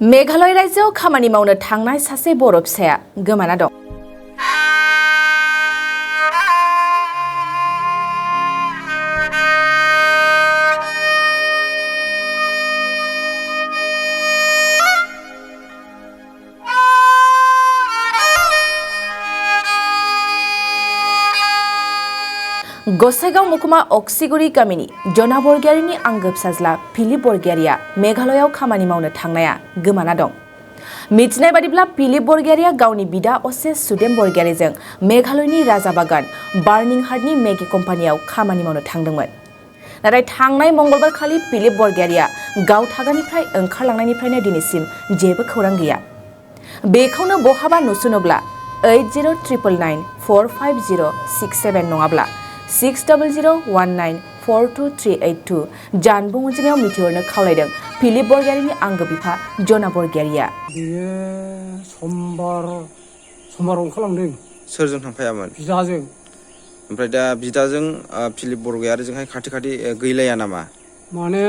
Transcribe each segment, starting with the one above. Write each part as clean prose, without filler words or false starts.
मेघालय रायजोआव खामानि मावनो थांनाय सासे बर' फिसाया गोमाना दं। गसाइगाव महकुमा अक्सिगुरी गामिनि जना बरगयारीनि आंगो फिसाज्ला फिलिप बरगयारीया मेघालयाव खामानि मावनो थांनाया गोमाना दं। मिथिनाय बादिब्ला फिलिप बरगयारीया गावनि बिदा असे सुदेम बरगयारीजों मेघालयनि राजा बागान बार्निंहाटनि मेगी कम्पानियाव खामानि मावनो थांदोंमोन। नाथाय थांनाय मंगलबार खालि फिलिप बरगयारीया गाव थागानिफ्राय ओंखारलांनायनिफ्रायनो दिनैसिम जेबो खौरां गैया। बेखौनो बहाबा नुसुनोब्ला 8099945067 नङाब्ला 6001942382 जानबुं अनजिमायाव मिथिहरनो खावलायदों फिलिप बरगयारीनि आंगो बिफा जना बरगयारीया। बेयो समबार ओंखारलांदों। सोरजों थांफायामोन? बिदाजों। ओमफ्राय दा बिदाजों फिलिप बरगयारीजोंहाय खाथि गैलाया नामा? माने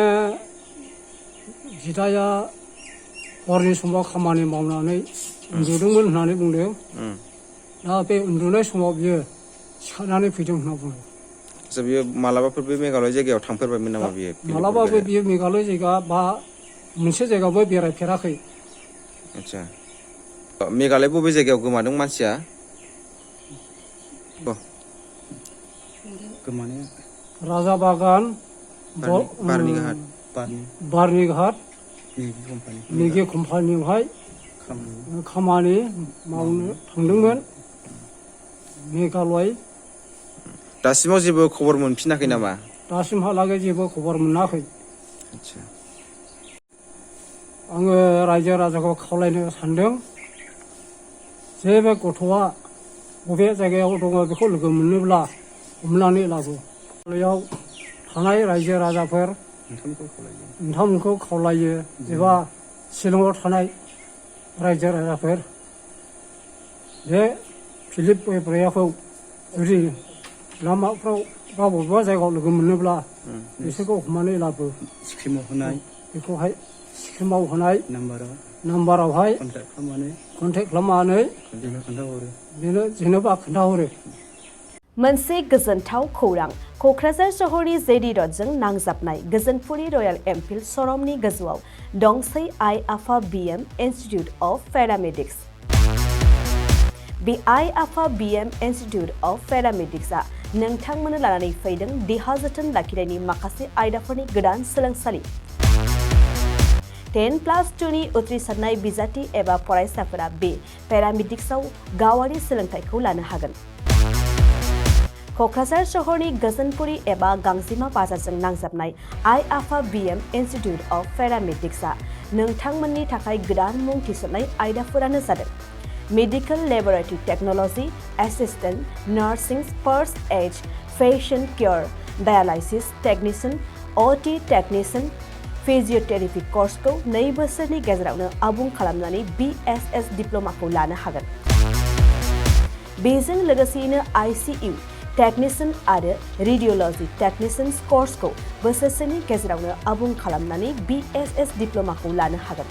बिदाया हरनि समाव खामानि मावनानै उन्दुदोंमोन होननानै बुंदों। दा बे उन्दुनाय समाव बियो सिखारनानै फैदों होनना बुङो। आच्छा, बियो मालाबाफोर बे मेघालय जायगायाव थांफेरबायमोन नामा बियो? मालाबाबो बियो मेघालय जायगा बा मोनसे जायगायावबो बेरायफेराखै। आच्छा, मेघालय बबे जायगायाव गोमादों मानसिया? गोमानाया राजा बागान बार्निंहाट मेगी कम्पानियावहाय खामानि मावनो थांदोंमोन मेघालय। दासिमाव जेबो खबर मोनफिनाखै नामा? दासिमहालागै जेबो खबर मोनाखै। आच्छा, आङो रायजो राजाखौ खावलायनो सानदों जे बे गथ'आ बबे जायगायाव दङ बेखौ लोगो मोनोब्ला हमनानै लाबो। लयआव थानाय रायजो राजाफोर नोंथांमोनखौ खावलायो एबा शिलंआव थानाय रायजो राजाफोर बे फिलिप बरगयारीखौ जुदि लामाफ्राव बा बबेबा जायगायाव लोगो मोनोब्ला बिसोरखौ हमनानै लाबो। बेखौहाय स्क्रिमाव होनाय नाम्बारावहाय कन्टेक्ट खालामनानै बेनो जेनेबा खोन्थाहरो। मोनसे गोजोनथाव खौरां। क'क्राझार सहरनि जेडि रडजों नांजाबनाय गोजोनपुरी रयेल एनफिल्ड श'रुमनि गोजौआव दंसै आइ आफा बिएम इन्स्टिट्युट अफ पेरामेडिक्स। बे आइ आफा बिएम इन्स्टिट्युट अफ पेरामेडिक्सआ नोंथांमोननो लानानै फैदों देहा जोथोन लाखिनायनि माखासे आयदाफोरनि गोदान सोलोंसालि। 10+2नि उथ्रिसारनाय बिजाथि एबा फरायसाफोरा बे पेरामेडिक्सआव गावारि सोलोंथाइखौ लानो हागोन। क'क्राझार सहरनि गोजोनपुरी एबा गांजिमा बाजारजों नांजाबनाय आइ आफा बिएम इन्स्टिट्युट अफ पेरामेडिक्सआ नोंथांमोननि थाखाय गोदान मुं थिसननाय आयदाफोरानो जादों medical laboratory technology, assistant nursing, first aid, patient care, dialysis technician, OT technician. Physiotherapy कर्सखौ 2 बोसोरनि गेजेरावनो आबुं खालामनानै BSS डिप्ल'माखौ लानो हागोन। बेजों लोगोसेयैनो ICU टेक्निशियान आरो रेडियोल'जि टेक्निशियान कर्सखौ बोसोरसेनि गेजेरावनो आबुं खालामनानै BSS डिप्ल'माखौ लानो हागोन।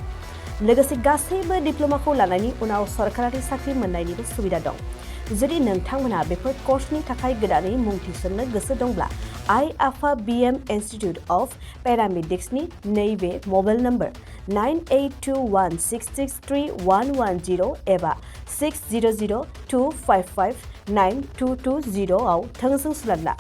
लोगोसे गासैबो डिप्ल'माखौ लानायनि उनाव सरकारि साख्रि मोननायनिबो सुबिदा दं। जुदि नोंथांमोनहा बेफोर कर्सनि थाखाय गोदानै मुं थिसननो गोसो दंब्ला आइ आफा बिएम इन्स्टिट्युट अफ पेरामेडिक्सनि नैबे मबाइल नम्बर 9821663110 एबा 6002559220 आव थोंजों सुलाद ला।